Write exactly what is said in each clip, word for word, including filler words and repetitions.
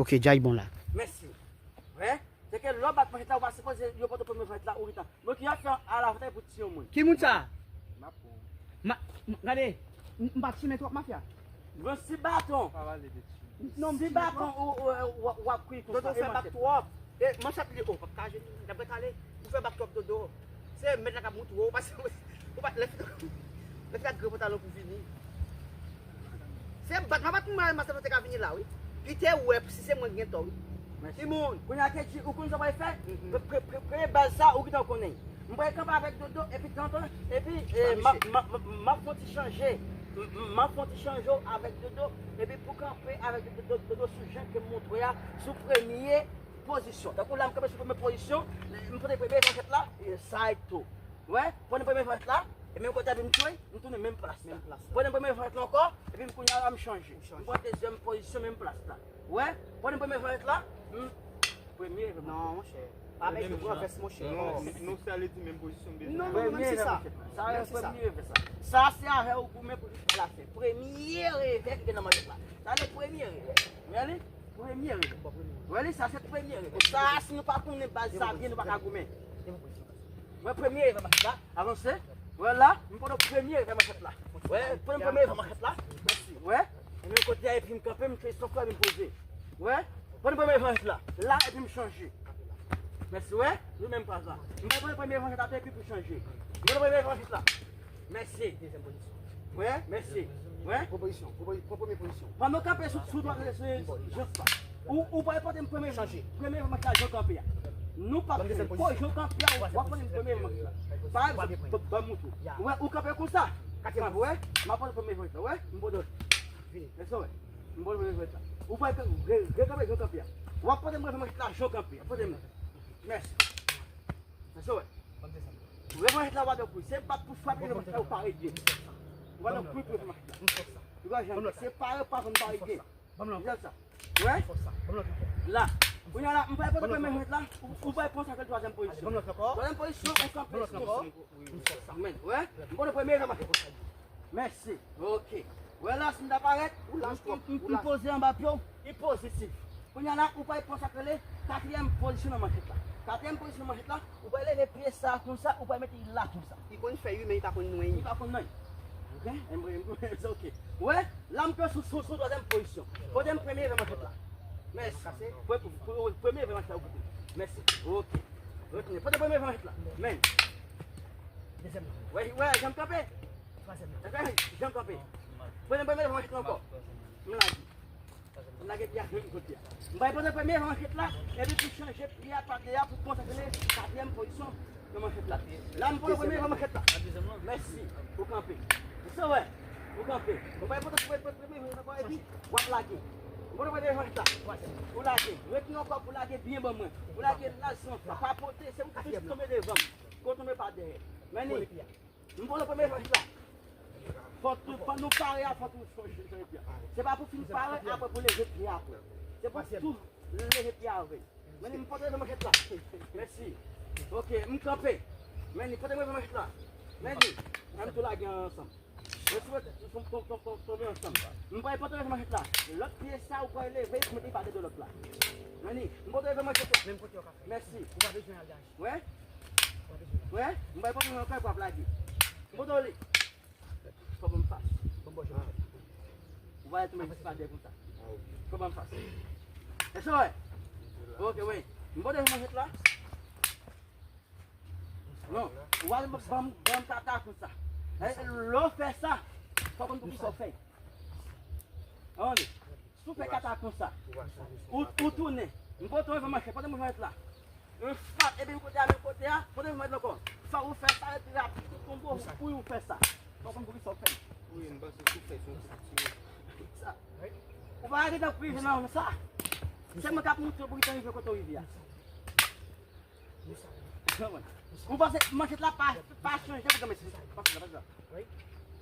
Ok, djay bon la. Mèsi. Wè, se ke lè w bat manchèt la, ou pa sipoze yo pote premye manchèt la, ou gentan. Bon, ki ap fè alavantay pou ti yon moun. Ki moun sa? Ma, m, gade, m, m pa timen twòp mafya. Bon, si baton. Pa pale de ti. Non, si baton ou, ou, ou, w ap kwi konsa. Dodo fè bak twòp. E manchèt li, oh, p ap ka jwenn li, l ap ret ale. Ou fè bak twòp, Dodo. Se mèt la k ap moutre w, ou pa, ou pa, lè fini, lè fini ak grenn pantalon pou vini. Se bat, m a bat mwen, mastè te ka vini la, wi. Pite wè, si se mwen ki gen tò, wi. Timoun, kounye a te di, ou konn sa w pral fè? Pre-, pre-, pre-, premye baz sa, ou gentan konnen. M pral kanpe avèk Dodo, epi tantan, epi, eh, m ap, m ap, m ap, m ap fè yon ti chanje. M, m, m ap fè yon ti chanje avèk Dodo, epi pou kanpe avèk Dodo, Dodo sou jan ke m montre a, sou premye pozisyon. Tankou la, m kanpe sou premye pozisyon, m pote premye manchèt la, e sa e tou. Wè, pran premye manchèt la, e menm kote a vin tou, m tounen menm plas la. Menm plas la. Pran premye manchèt la ankò, epi m kounye a la, m chanje. M pran dezyèm pozisyon, menm plas la. Wè, pran premye manchèt la, m premye. Non, monchè. Pa mete gwo vès, monchè. Non, non, se ale di menm pozisyon m bezwen. Non, non, non, menm si sa. Sa se premye revè sa. Sa se avè w goumen pou jiska lafen. Premye revè ki gen nan manchèt la. Sa se premye revè. Wè li? Premye revè. Wè li, sa se premye revè. Sa, si nou pa konnen baz sa byen, nou pa ka goumen. Wè premye revè manchèt la. Avanse. Wè la, m pran premye revè manchèt la. Wè, pran premye revè manchèt la. Wè. E menm kote a, epi m kanpe, m fè sòf la, epi m poze. Wè, pran premye manchèt la. La, epi m chanje. Mèsi, wè, nou menm paz la. M pran premye manchèt la, epi pou chanje. M pran premye manchèt la. Mèsi. Wè, mèsi. Wè. Pran pozisyon, pran pozi-, pran premye pozisyon. Pandan w kanpe sou, sou dwat, sou, sou jan sa. Ou, ou pral pote m premye, premye manch la jan w kanpe a. Nou p ap fè. Jan w kanpe a, w ap pote m premye manch la. Pa egzanp, ban m moutre w. Wè, ou kanpe konsa. Kanpe, wè, m ap pote premye manch la, wè. M pote. Vini. Mèsi, wè. M pote premye manch la. Ou pral re-, re-, rekanpe jan w kanpe a. W ap pote m premye manch la jan w kanpe a. Pote m. Mèsi. Mèsi, wè. Premye manch la, w ap kwi. Se bat pou frape, premye manch la, ou pa regle. Ou pa nan kwi, premye manch la. Ou pa janm, se pare pa konn pa regle. Ou janm sa. Wè? La. Kounye a la, m pral pote premye manch la, ou, ou pral pran sa ke twazyèm pozisyon. Twazyèm pozisyon, ou kanpe sou men. Wè? M pote premye manch la. Mèsi. Ok. Wè la, si m ta parèt, m, m, m poze anba pye w, li pozitif. Kounye a la, ou pral pran sa k rele katriyèm pozisyon nan manchèt la. Katriyèm pozisyon nan manchèt la, ou pral leve pye sa konsa, ou pral mete li la konsa. Li konn fè wi, men li pa konn nwen. Li pa konn nwen. Ok? M, m, m, ok. Wè, la m pran sou, sou, sou twazyèm pozisyon. Pote m premye revè manchèt la. Mèsi. Pre-, pre-, premye revè manchèt la, ou koute. Mèsi. Ok. Retounen. Pote premye revè manchèt la. Men. Dezyèm nan. Wè, wè, jan m kanpe. Twazyèm nan. Jan m kanpe. Pote premye revè manchèt la ankò. M lage. M lage pye a menm kote a. M pral pote premye revè manchèt la, epi pou chanje pye a pa de a pou konsantre katriyèm pozisyon nan manchèt la. La, m pote premye revè manchèt la. Mèsi. Ou kanpe. Ou sa wè. Ou kanpe. M pral pote premye, premye, premye revè manchèt la, epi w ap lage. M pote premye revè manchèt la. Ou lage. Retounen ankò pou lage byen ban mwen. Ou lage la, zanfan. Pa pote, se ou ki plis tonbe devan m. Ou tonbe pa dèyè. Men li. M pran premye revè manchèt la. Fòk nou, fòk nou pare a, fòk nou chanje pye a. Se pa pou fin pare, apre pou leve pye a apre. Se pou tou leve pye a avè l. Men li, m pote revè manchèt la. Mèsi. Ok, m kanpe. Men li, pote revè manchèt la. Men li, an nou tou lage ansanm. Mèsi, nou tonbe ansanm. M pral pote revè manchèt la. Lòt pye sa, ou pral leve, pou mete li pa de lòt la. Men li, m pote revè manchèt la. Mèsi. Wè? Wè? M bay pantalon nan kay pou ap lage. M pote w li. Fò ban m fas. Ou va tonbe sou padè konsa. Fò ban m fas. Èske w wè? Ok, wi. M pote manchèt la. Non. Ou va ban m, ban m tata konsa. Lè w fè sa, fò konn pou ki sa w fè. Ann. Si w fè kata konsa, ou, ou tounen. M pote yon manchèt, pote manchèt la. Yon fap, epi yon kote a, menm kote a, pote manchèt la ankò. Fap, ou fè sa, epi rapid, ou tonbe, ou, ou fè sa. Ou konn poukisa w fè l. Wi, m panse si w fè sa, w ti tire. Sa. Ou pa gentan pou rive nan sa. Se mwen k ap montre w poukisa w rive kote w rive a. Ou panse manchèt la pa, pa chanje pou granmesi konsa?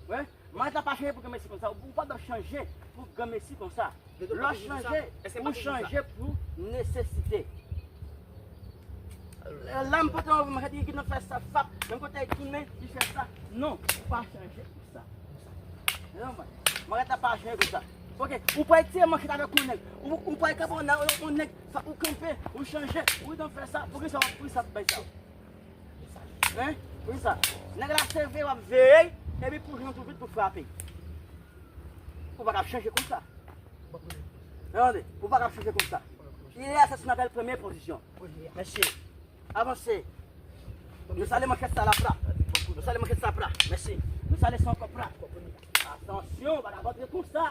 Wi. Manchèt la pa chanje pou granmesi konsa. Ou pa dwe chanje pou granmesi konsa. Lè w chanje, ou chanje pou nesesite. La m pote yon manchèt ki nan fè sa, fap, menm kote l tounen, li fè sa. Non, ou pa chanje pou sa. Manchèt la pa chanje konsa. Ok, ou pral tire manchèt avèk yon nèg. Ou, ou pral kanpe yon, yon, yon nèg, sa, ou kanpe, ou chanje, ou gentan fè sa, poukisa, poukisa w ap bay sa? Hein? Poukisa? Nèg la se veye w ap veye, epi pou jwenn tou vit pou frape. Ou pa ka chanje konsa. Tande, ou pa ka chanje konsa. Il est à ce qu'on appelle première position. Mèsi. Avanse. Nou sale manchèt sa la pra. Nou sale manchèt sa pra. Mèsi. Nou sale sa ankò pra. Atansyon, pa ka antre konsa.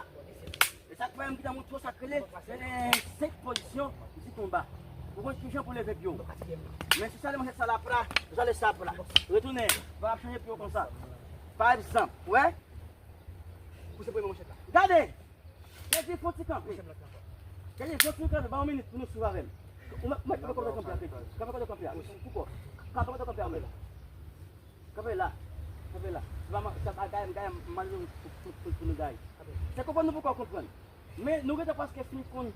E sa k fè m gentan montre w sa k rele, e, senk pozisyon di konba. Ou konn kijan pou leve pye w. Men si w sale manchèt sa la pra, ou sale sa pra. Retounen. Pa ap chanje pye w konsa. Pa egzanp, ou wè? Pouse premye manchèt la. Gade! Gade fon ti kanpe. Gade fon ti kanpe, ba yon minit pou nou swiv avè m. Ou mèt, ou mèt kanpe kote w kanpe a, Pedi. Kanpe kote w kanpe a. Pou kò. Kanpe kote w kanpe a, men. Kanpe la. Kanpe la. Se pa ma-, se pa gaye, gaye, m mande nou pou, pou, pou, pou nou gaye. Se konprann nou poko konprann. Men nou gentan prèske fin konn,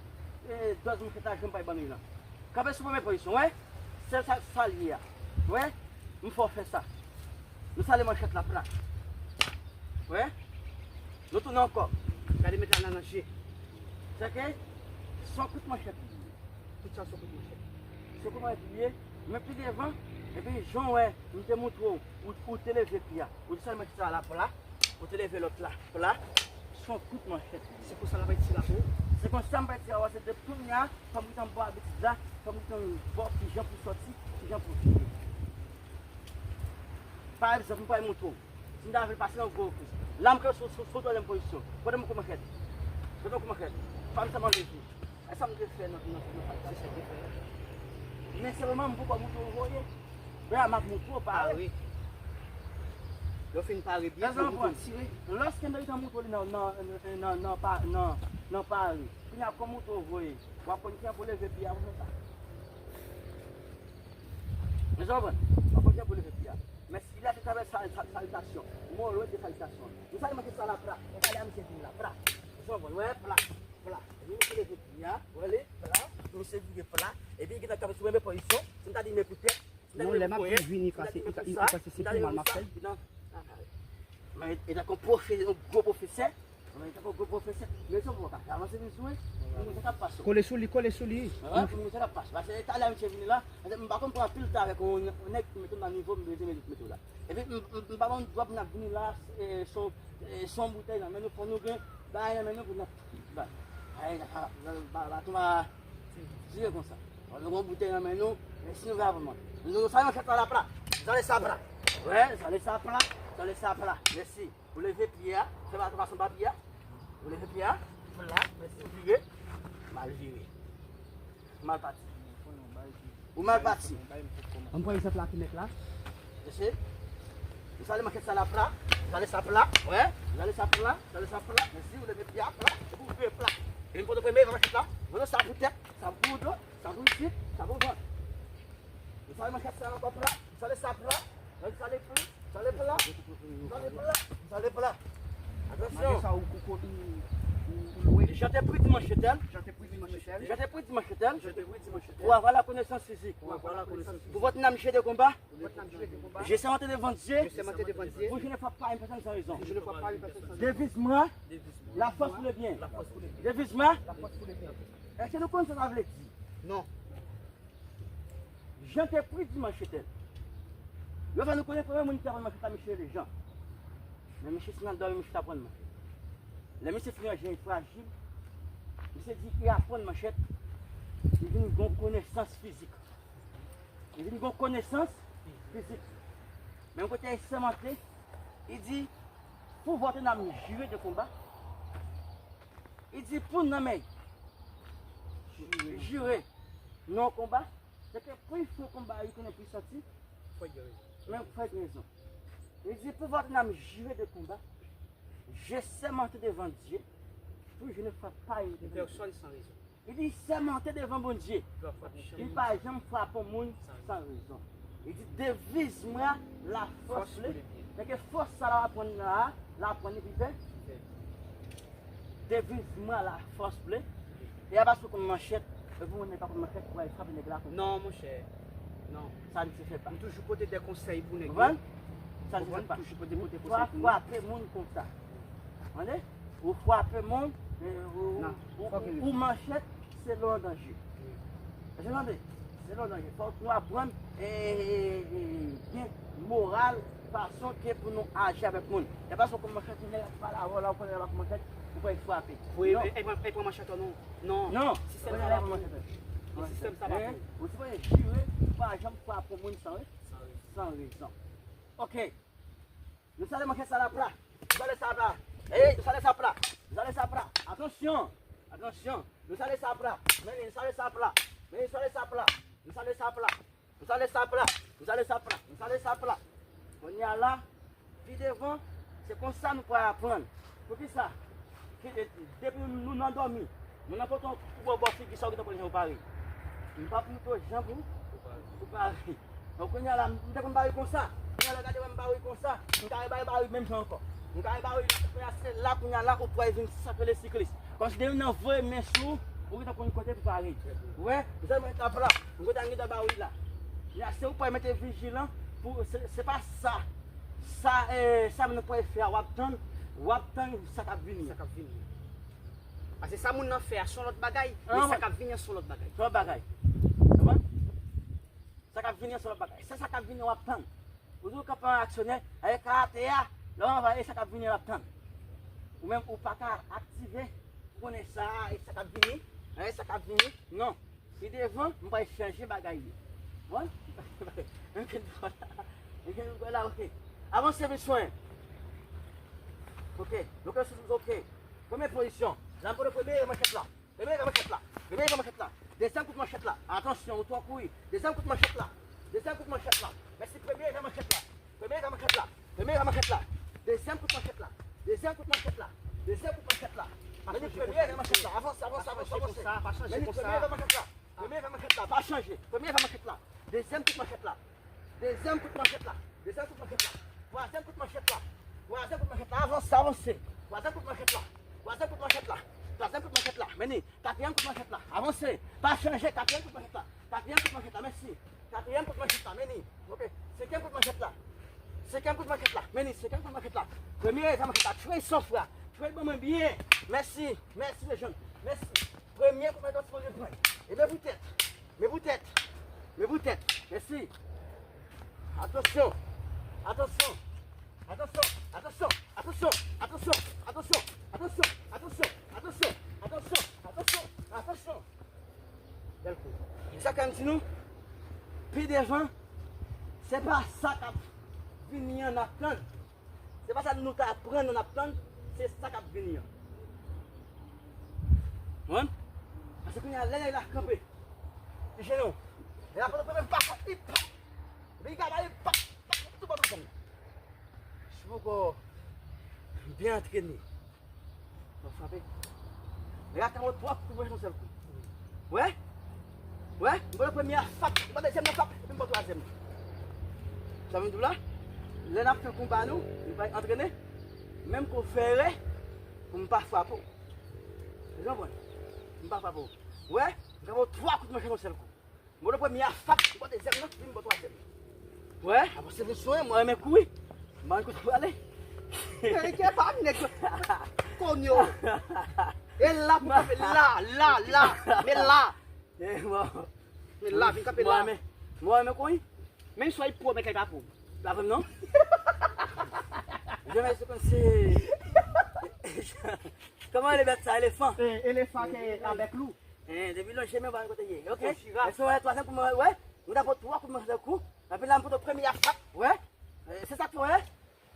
eh, dòz manchèt la, jan m pral ban nou li lan. Kanpe sou premye pozisyon, wè. Se sa, sa l ye a. Wè. M fè w fè sa. Nou sale manchèt la, pra. Wè. Nou tounen ankò. Gade met la nan, nan je. Se ke se yon kout manchèt li ye. Tout sa se yon kout manchèt. Se yon kout manchèt li ye. Men pi devan, epi jan w wè, m te montre w, ou, ou te leve pye a. Ou te sale manchèt sa la, pra. Ou te leve lòt la, pra. Se yon kout manchèt li ye. Se konsa l ap retire la pou ou? Se konsa m pral retire la, se depi kounye a, fò m gentan ba w abitid la, fò m gentan ba w kijan pou sòti, kijan pou vire. Pa egzanp, m pral montre w. Si m ta vle pase nan gwo ofis. La, m kanpe sou, sou, sou twazyèm pozisyon. Pote m kou manchèt. Pote m kou manchèt. Pa m sa m anleve. E sa m te fè nan, nan, nan fayt la, se sa m te fè. Men se vrèman m poko montre w voye. Bra m ap montre w pare. Pare. Lè w fin pare byen, pou w tire. Lòske m te gentan montre w li nan, nan, nan, nan, nan pa-, nan, nan pare. Kounye a, kòm montre w voye. W ap konn kijan pou leve pye a pou fè sa. Mezanmi, w ap konn jan pou leve pye a. Men si la te travèse sa, sa, salitasyon. Mwen lwen de salitasyon. Nou sale manchèt sa la, pra. Ou pale a misye vin la, pra. Mezanmi, wè, pra, pra. Epi misye leve pye a, wè li, pra. Misye vire, pra. Epi li gentan kanpe sou menm pozisyon. Si m ta di men pou tèt, si m ta di men pou ponyèt, si m ta di men pou sa, si m ta di men pou sa, li nan. Men e tankou pwofesè, yon gwo pwofesè. Men e tankou gwo pwofesè. Men se pou w ka avanse vin sou mwen. Pou mwen sa k ap pase. Kole sou li, kole sou li. Wi, pou mwen sa k ap pase. Paske talè misye vini la, m pa konn pran anpil tan avèk yon, yon nèg ki mete m nan nivo m bezwen mete w la. Epi m, m, m pa konn dwa pou n ap vini la, e, son, e, son boutèy nan men nou, fò nou gen bagay nan men nou pou n ap bay. Ay, ba, ba, ba, ba, tire konsa. Wè, nou gon boutèy nan men nou, men si nou vle avan mwen. Nou, nou sale manchèt sa la pra. Sale sa pra. Wè, sale sa pra. Sale sa pra. Mèsi. Ou leve pye a. Fè pa, pa sanba pye a. Ou leve pye a. Pla. Mèsi. Ou vire. Mal vire. Mal pati. Ou mal pati. Ann pran egzanp la ki mèt la. Mèsi. Ou sale manchèt sa la pra. Sale sa pra. Wè. Sale sa pra. Sale sa pra. Mèsi. Ou leve pye a pra. Epi ou vire pra. Epi m pote premye manchèt la. Vòlò sa pou tèt. Sa pou do, sa pou isit, sa pou vant. Ou sale manchèt sa ankò pla, ou sale sa pla, ou sale pla, ou sale pla, ou sale pla, ou sale pla. Atansyon. Malgre sa, ou, ou, ou, ou, ou lwen. Jan te pri dimanch etèn. Jan te pri dimanch etèn. Jan te pri dimanch etèn. Jan te pri dimanch etèn. Pour avoir la connaissance physique. Pour avoir la connaissance physique. Pour votre âme jugée de combat. Pour votre âme jugée de combat. Je sermente devant Dieu. Je sermente devant Dieu. Vous, je ne frappe pas une personne sans raison. Je ne frappe pas une personne sans raison. Devise-moi. Devise-moi. La force pour le bien. La force pour le bien. Devise-moi. La force pour le bien. Èske nou konn sa sa vle di? Non. Jan te pri dimanch etèn. Yo fè nou konnen premye moun ki te aprann manchèt la, misye rele Jan. Men misye si nan dòmi, misye t aprann manchèt. Lè misye fin ranje frajil, misye di li aprann manchèt, li vin gon konesans fizik. Li vin gon konesans fizik. Men kote li sèmante, li di, pour votre âme jugée de combat, Li di pou nan men jire nan konba, se ke pou l fè konba li konnen pou l sòti, men fò gen rezon. Li di pou vòt nanm jire de konba, je sèmante devan Dye, pou je ne frappe pas une personne sans raison. Li di sèmante devan Bondye, li pa janm frape yon moun san rezon. Li di deviz mwen la fòs li, men ke fòs sa l ap aprann la, l ap aprann li pi fè. Deviz mwen la fòs li. E a pa sou konn manchèt, epi moun nan pa konn manchèt pou al frape nèg la konsa. Non, monchè. Non. Ça ne se fait pas. M toujou pote de konsèy pou nèg yo. Konprann? Ça ne se fait pas. Toujou pote, pote konsèy pou nou. Ou pa frape moun konsa. Tande? Ou frape moun, e, ou, ou, ou, ou manchèt, se lè w an danje. Èske w tande? Se lè w an danje. Fòk nou aprann, e, e, e, gen moral, fason ke pou nou aji avèk moun. E pa sou konn manchèt, moun nan ap pale avè w la, ou konnen l ap manchèt, ou pral frape. Non. E, e, e pran manchèt ou non. Non. Non. Sistèm sa pa pou ou. Sistèm sa pa pou ou. Ou sipoze jire, ou pa janm frape moun san, san rezon. Ok. Nou sale manchèt sa la pla. Nou sale sa pla. Ey, nou sale sa pla. Nou sale sa pla. Atansyon. Atansyon. Nou sale sa pla. Men nou sale sa pla. Men nou sale sa pla. Nou sale sa pla. Nou sale sa pla. Nou sale sa pla. Nou sale sa pla. Kounye a la, pi devan, se konsa nou pral aprann. Poukisa? Ki, e, depi nou nan dòmi, nou nan kote ou bò, bò figi sa ou gentan konn jan ou pare. M p ap montre w jan pou, pou pare. Donk, kounye a la, m te konn bare konsa. Kounye a la, gade wè m bare konsa. M ka rebare bare menm jan ankò. M ka rebare la, se la, kounye a la, ou pral vin sakre le siklis. Kòmsi depi m nan voye men sou ou, ou gentan konn kote pou pare. Ou wè, m sèlman t ap la. M gentan, m gentan bare la. Kounye a, se ou pral mete vijilan pou, se, se pa sa. Sa, e, sa m nan pral fè a, w ap tann, w ap tann sa k ap vini an. Sa k ap vini an. Paske sa moun nan fè a, se yon lòt bagay, men sa k ap vini an, se yon lòt bagay. Se yon lòt bagay. Konprann? Sa k ap vini an se lòt bagay. Se sa k ap vini an w ap tann. Ou di w kanpe an aksyonè, e karate a, lè w anvaye sa k ap vini an w ap tann. Ou menm ou pa ka aktive pou konnen sa a, e sa k ap vini, e sa k ap vini. Non. Pi devan, m pral chanje bagay yo. Bon? M gen dwa la, ok. Avanse vin swen. Ok. Bloke sou, ok. Premye pozisyon. Nan pou premye manchèt la. Premye revè manchèt la. Premye revè manchèt la. Dezyèm kout manchèt la. Atansyon, ou twò kouri. Dezyèm kout manchèt la. Dezyèm kout manchèt la. Mèsi, premye revè manchèt la. Premye revè manchèt la. Premye revè manchèt la. Dezyèm kout manchèt la. Dezyèm kout manchèt la. Dezyèm kout manchèt la. Meni premye revè manchèt la. Avanse, avanse, avanse, avanse. Meni premye revè manchèt la. Premye revè manchèt la. Pa chanje. Premye revè manchèt la. Dezyèm kout manchèt la. Dezyèm kout manchèt la. Dezyèm kout manchèt la. Twazyèm kout manchèt la. Twazyèm kout manchèt la. Avanse, avanse. Twazyèm kout manchèt la. Twazyèm kout manchèt la. Twazyèm kout manchèt la. Meni. Katriyèm kout manchèt la. Avanse. Pa chanje. Katriyèm kout manchèt la. Katriyèm kout manchèt la. Mèsi. Katriyèm kout manchèt la. Meni. Ok. Senkyèm kout manchèt la. Senkyèm kout manchèt la. Meni. Senkyèm kout manchèt la. Premye revè manchèt la. Tchwe san fwa. Tchwe ban mwen byen. Mèsi. Mèsi, lejand. Mèsi. Premye kout manchèt la, se mwen ki pran. E men pou tèt. Men pou tèt. Men pou tèt. Mèsi. Atansyon. Atansyon. Atansyon. Bèl kou. Sa k ap di nou, pi devan, se pa sa k ap vini an n ap tann. Se pa sa nou ta aprann an n ap tann, se sa k ap vini an. Konprann? Paske kounye a, lè nèg la kanpe, li jennen w. Lè la pran premye pa, li pa. Epi li ka ba li pa, pa, tout bò tout zòn. Si w poko byen antrene, w ap frape. Nèg la ka wè twa kout manchèt yon sèl kou. Wè? Wè? M pran premye a, fap. M pran dezyèm nan, fap. Epi m pran twazyèm nan. Sa vle di w la? Lè n ap fè konba nou, nou pa antrene. Menm ke w fè erè, pou m pa frape w. Ou konprann? M pa frape w. Wè? M ka ba w twa kout manchèt yon sèl kou. M pran premye a, fap, m pran dezyèm nan, epi m pran twazyèm nan. Wè? Avanse vin swen, mwen renmen kouri. M pa konn kote pou ale. Enkyèt pa, nèg yo. Konyo. E la pou kanpe la, la, la. Men la. Men la, vin kanpe la. Mwen renmen, mwen renmen kouri. Menm si w ap pran, men kay pa pran. Pa vrèman non? Jan mèsi konn se. Kòman rele bèt sa, elefan? E, elefan ke avèk lou. Depi lonje men pa kote ye. Ok. Èske w wè twazyèm kou mwen wè? Mwen ta pran twa kou mwen sèl kou. Epi la m pran premye a, fap. Wè? Se sa k fè wè.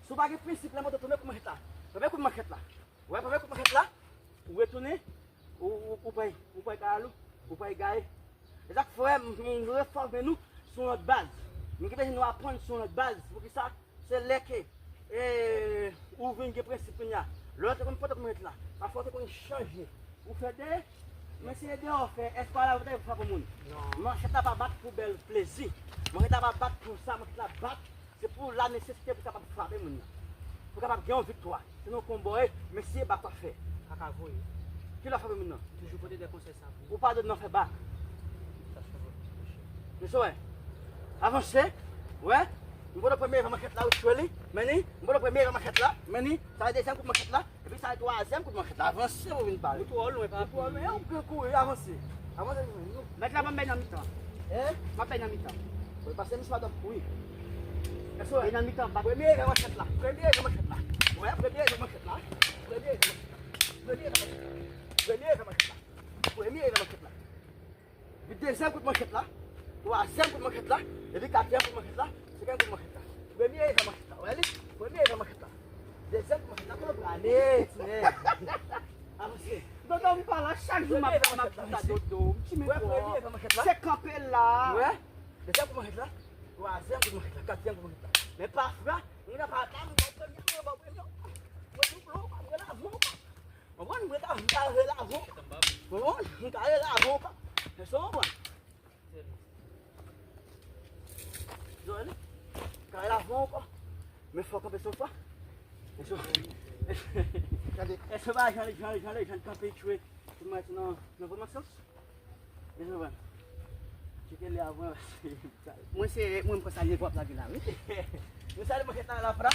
Si w pa gen prensip, lè mwen te tounen kou manchèt la. Premye kou manchèt la. Wè, premye kou manchèt la. Ou retounen, ou, ou, ou pral, ou pral kalalou, ou pral gaye. E sa k fè m, m refòme nou sou yon lòt baz. M gen bezwen nou aprann sou yon lòt baz. Poukisa? Se lè ke, e, ou vin gen prensip kounye a. Lè w te konn pote manchèt la, pafwa w te konn chanje. Ou fè de, men se de w fè, èske w la ou te frape moun? Non. Manchèt la pa bat pou bèl plezi. Manchèt la pa bat pou sa, manchèt la bat, se pou la nesesite pou kapab frape moun nan. Pou kapab gen yon viktwa. Se nan konba w ye, mesye, ba pa fè. Kaka voye. Ki lè w frape moun nan? Toujou pote de konsèy sa pou ou. Ou pa dwe nan fè ba. Sa se vre. Mesye, wè. Avanse. Wè. M pote premye manchèt la, ou tchwe li. Men ni. M pote premye manchèt la. Men ni. Sa se dezyèm kout manchèt la. Epi sa se twazyèm kout manchèt la. Avanse pou vin pale. Ou twò lwen, pa. Ou twò lwen, ou pran kouri, avanse. Avanse, nou. Mèt la pa bay nan mitan. Hein? Pa bay nan mitan. Ou pase misye pa dòm kouri. Mesye, wè. Bay nan mitan, pa. Premye manchèt la. Premye manchèt la. Wè, premye manchèt la. Premye manchèt la. Premye manchèt la. Premye manchèt la. Premye manchèt la. Epi dezyèm kout manchèt la, twazyèm kout manchèt la, epi katriyèm kout manchèt la, senkyèm kout manchèt la. Premye manchèt la, wè li? Premye manchèt la. Dezyèm kout manchèt la, kote w prale, ti nèg? Avanse. Dodo, m pa la, chak jou m ap, m ap di sa, Dodo. M timoun twòp. Premye manchèt la. Se kanpe la. Wè? Dezyèm kout manchèt la, twazyèm kout manchèt la, katriyèm kout manchèt la. Men pafwa, nou nan pa ta, nou ba w premye, nou ba w premye. Mwen, nou, nou, mwen la, nou. Konprann? Mwen ka, m ka rele avan. Konprann? M ka rele avan ankò. Èske w konprann? Jwenn li. M ka rele avan ankò. Men fò w kanpe sou fwa. Èske w, èske w pa jan li, jan li, jan li, jan li kanpe tchwe? Tout mwen nan, nan fòmasyon. Èske w konprann? Tcheke li avan. Mwen se, mwen m konsa li w ap lage la, wi. Nou salye manchèt la, la fra.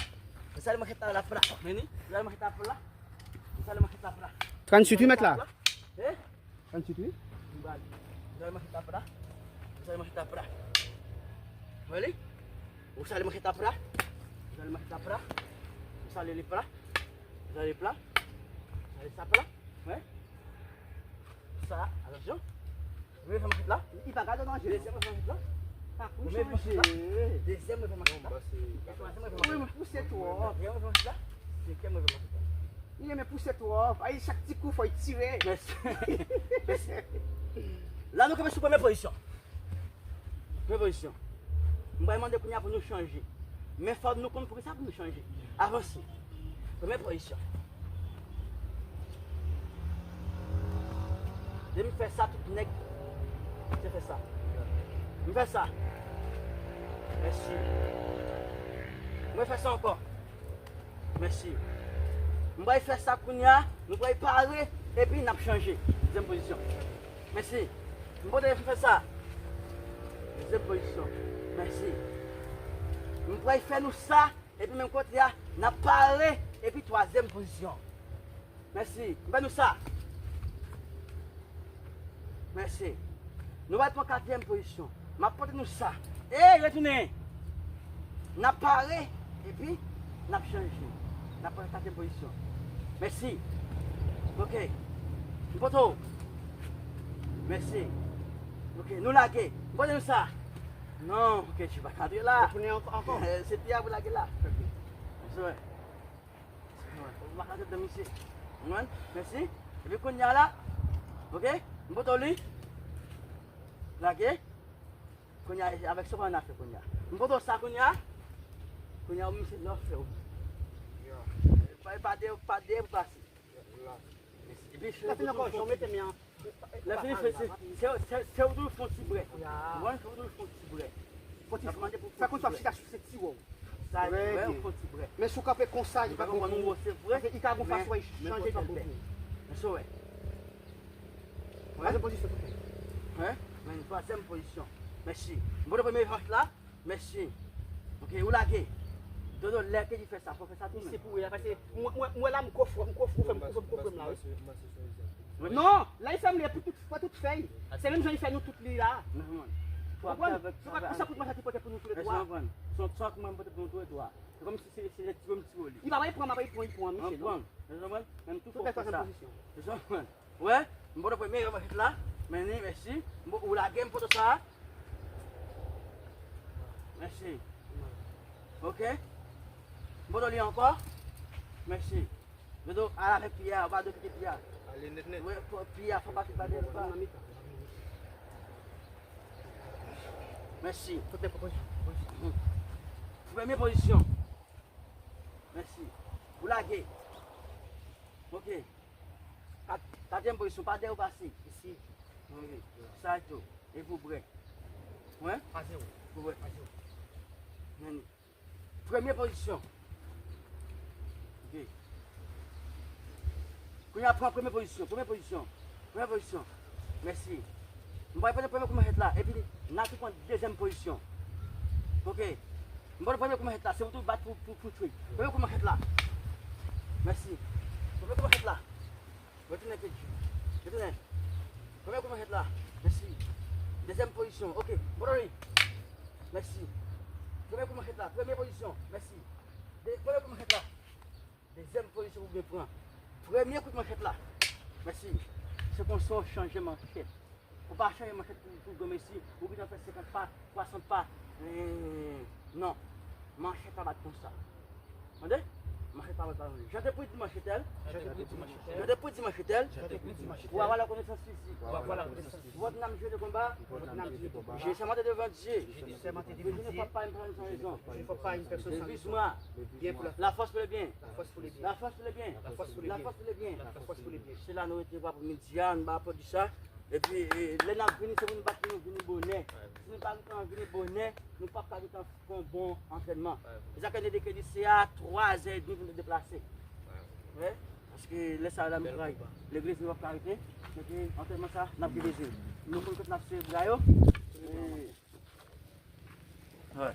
Nou salye manchèt la, la fra. Men ni, nou salye manchèt la, fra. Nou salye manchèt la, fra. Tranntuit, wi, mèt la. Eh? Tranntuit, wi. Ou salye manchèt la, fra. Ou salye manchèt la, fra. Wè li? Ou salye manchèt la, fra. Ou salye manchèt la, fra. Ou salye li, fra. Ou salye li, fra. Ou salye sa, fra. Wè. Sa, atansyon. Premye fè manchèt la. Li pa ka nan danje. Dezyèm fè manchèt la. Pa pou chanje. Dezyèm fè manchèt la. Twazyèm fè manchèt la. Wi, mwen pouse twòp. Katriyèm fè manchèt la. Senkyèm fè manchèt la. Li renmen pouse twòp. Ay, chak ti kou fò l tire. Mèsi. Mèsi. La, nou kanpe sou premye pozisyon. Premye pozisyon. M pral mande kounye a pou nou chanje. Men fò nou konn poukisa pou nou chanje. Avanse. Premye pozisyon. Depi m fè sa, tout nèg te fè sa. M fè sa. Mèsi. Mwen fè sa ankò. Mèsi. M pral fè sa kounye a. Nou pral pare. Epi n ap chanje. Dezyèm pozisyon. Mèsi. M pote fè sa. Dezyèm pozisyon. Mèsi. M pral fè nou sa. Epi menm kote a, n ap pare. Epi twazyèm pozisyon. Mèsi. M fè nou sa. Mèsi. Nou pral pran katriyèm pozisyon. M ap pote nou sa. E retounen. N ap pare. Epi n ap chanje. N ap pran katriyèm pozisyon. Mèsi. Ok. M pote w. Mèsi. Ok, nou lage. M pote nou sa. Non, ok, ti pa ka antre la. Retounen ankò, ankò. Se pye a pou lage la. Ok. Mèsi, wè. Ou pa ka antre nan misye. Ou konprann? Mèsi. Epi kounye a la. Ok? M pote w li. Lage. Kounye a, avèk sa w pa nan afè kounye a. M pote w sa kounye a. Kounye a, ou misye lè w fè w. Pa, pa de, pa de pou pase. Epi, sa fini ankò, jan w mete men an. Lè fini, se, se, se, se ou tou fè yon ti brè. Ou konprann? Se ou tou fè yon ti brè. Fè konn sa w chita sou se ti wòw. Sa, ou fè yon ti brè. Men si w kanpe konsa, li pa bon pou ou. Paske li ka gon fason w chanje tèt bè. Men sa w wè. Twazyèm pozisyon, tou fè. Wi, men twazyèm pozisyon. Mèsi. M pote premye vant la. Mèsi. Ok, ou lage. Dodo, lè ke li fè sa, fò fè sa tou menm. Se pou ou, paske mwen, mwen, mwen la, m kofre, m kofre, m kofre, m kofre m la, wi. Non, la, li fè m li pou tout, pou tout fèy. Se menm jan li fè nou tout li la. Ou konprann? Se pa sa kout manchèt li pote pou nou tou le twa. Sa k mwen pote pou nou tou le twa. Se kòmsi se, se, se ti wè m ti wè li. Li pa bay pran, pa bay pran, li pran, misye, non? Ou konprann? Ou konprann? Menm tou fò fè sa. Ou konprann? Wè, m pote premye manchèt la. Men ni, mèsi. M po-, ou lage, m pote sa. Mèsi. Ok. M pote li ankò. Mèsi. Dodo, al avèk pye a, ou pa dwe kite pye a. Mwen, pou- pye a fò pa fè pa dèyè pa. Mèsi. Premye pozisyon. Mèsi. Ou lage. Ok. Kat- Katriyèm pozisyon, pa dèyè ou pase. Isi. Ok. Sa tou. E pou brè. Mwen? Pase ou. Pou brè. Pase ou. Premye pozisyon. Ok. Kounye a pran premye pozisyon. Premye pozisyon. Premye pozisyon. Mèsi. M pral pran premye kou manchèt la. Epi n a tou pran dezyèm pozisyon. Ok. M pran premye kou manchèt la. Se ou tou bat pou, pou, pou tchwe. Premye kou manchèt la. Mèsi. Premye kou manchèt la. Retounen, Pedro. Retounen. Premye kou manchèt la. Mèsi. Dezyèm pozisyon. Ok. Bòdòri. Mèsi. Premye kou manchèt la. Premye pozisyon. Mèsi. De- premye kou manchèt la. Dezyèm pozisyon pou byen pran. Premye kout manchèt la. Mèsi. Se konsa w chanje manchèt. Ou pa chanje manchèt pou, pou granmesi. Ou gentan fè senkant pa, swasant pa. Eh, non. Manchèt pa bat konsa. Tande? Manchèt pa bat konsa. Jan te predi manchèt èl. Jan te predi manchèt èl. Jan te predi manchèt èl. Jan te predi manchèt èl. Pou avwa la konesans fizik. Pou avwa la konesans fizik. Votre âme, jeu de combat. Votre âme, jeu de combat. J'ai sermenté devant Dieu. J'ai sermenté devant Dieu. Que je ne frappe pas une personne sans raison. Je ne frappe pas une personne sans raison. Devise-moi. Bien placé. La force pour le bien. La force pour le bien. La force pour le bien. La force pour le bien. La force pour le bien. Se la nou rete pou midi a, nou pa pè di sa. Epi, e, lè n ap vini, se pou nou bat pou nou vini bonè. Si nou pa gentan vini bonè, nou p ap ka gentan fè yon bon antrènman. Se sa ke nou di ke li se a twa zè edmi pou nou deplase. Wi. Paske lè sa la nou travay. Legliz nou p ap ka rete. Epi, antrènman sa, n ap gen bezwen. Nou konn kote n ap selebre yo. E, wi.